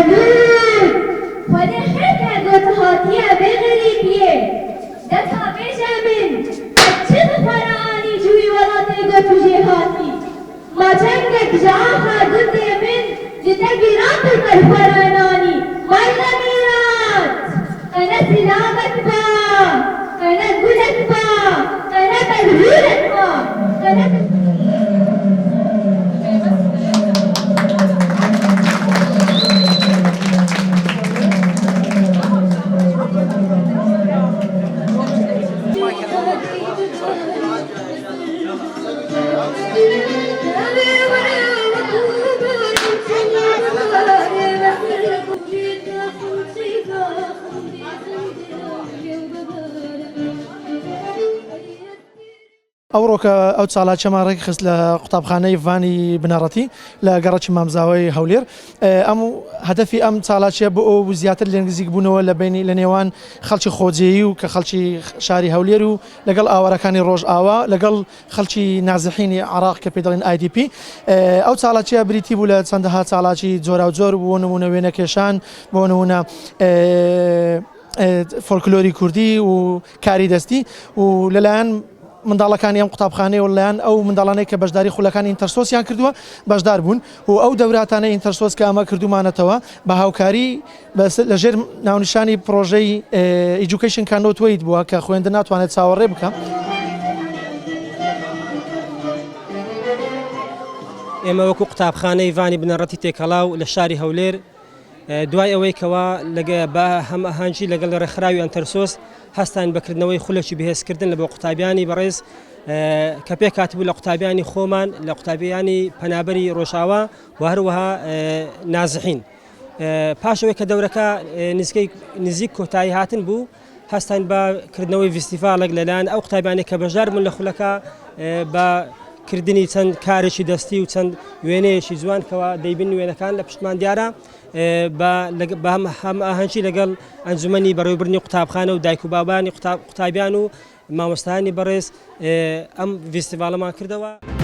Belûr! Xwedê xêr ke got hatiye vê xerîbiyê. Desta bêje min, te çi bi xwe re anî ji wî welatê got tu jê hatî? Ma çengek ji axa gundê min ji te gîrantir te li xwe re nanî. Mayla mîrat! Qene silavek ba, qene gulek ba, qene belhûrek ba, qene. ئەوڕۆکە ئەو چالاکیەمان ڕێکخست لە قوتابخانەی ڤانی بنەڕەتی لە گەڕەکی مامزاوەی هەولێر ئەم هەدەفی ئەم چالاکیە بۆ ئەو زیاتر لێنزیک بوونەوە لە بینی لە نێوان خەڵکی خۆجێی و کە خەڵکی شاری هەولێر و لەگەڵ ئاوارەکانی ڕۆژئاوا لەگەڵ خەڵکی نازحینی عراق کە پێی دەڵێن IDP ئەو چالاکیە بریتی بوو لە چەندەها چالاکی جۆراوجۆر بۆ نمونە وێنەکێشان بۆ نمونە فۆلکلۆری کوردی و کاری دەستی و لەلایەن منداڵەکانی ئەم قوتابخانەیە و لەلایەن ئەو منداڵانەی کە بەشداری خولەکانی ئینتەرسۆسیان کردووە بەشدار بوون و ئەو دەوراتانەی ئینتەرسۆس کە ئەمە کردوومانەتەوە بە هاوکاری لە ژێر ناونیشانی پرۆژەی Education Cannot Wait بووە کە خوێندن ناتوانێت چاوەڕێ بکە. ئێمە وەکو قوتابخانەی ڤانی بنەڕەتی تێکەڵاو لە شاری هەولێر دوای ئەوەی کەوا لەگە بە هەمئاهەنگی لەگەڵ ڕێکخراوی ئەنتەرسۆس هەستاین بە کردنەوەی خولێکی بەهێزکردن لە بۆ قوتابیانی بەڕێز کە پێکهاتبوو لە قوتابیانی خۆمان لە قوتابیانی پەنابەری ڕۆژاوا و هەروەها نازحین پاش ئەوەی کە دەورەکە نزیکەی نزیک کۆتایی هاتن بوو هەستاین بە کردنەوەی ڤیستیڤاڵێک لەلایەن ئەو قوتابیانەی کە بەشدار بوون لە خولەکە بە کردنی چەند کارێکی دەستی و چەند وێنەیەکی جوان کەوا دەیبین وێنەکان لە پشتمان دیارە بە هەمئاهەنگی لەگەڵ ئەنجومەنی بەڕێوەبردنی قوتابخانە و دایک و بابانی قوتابیان و مامۆستایانی بەڕێز ئەم ڤیستیڤاڵەمان کردەوە.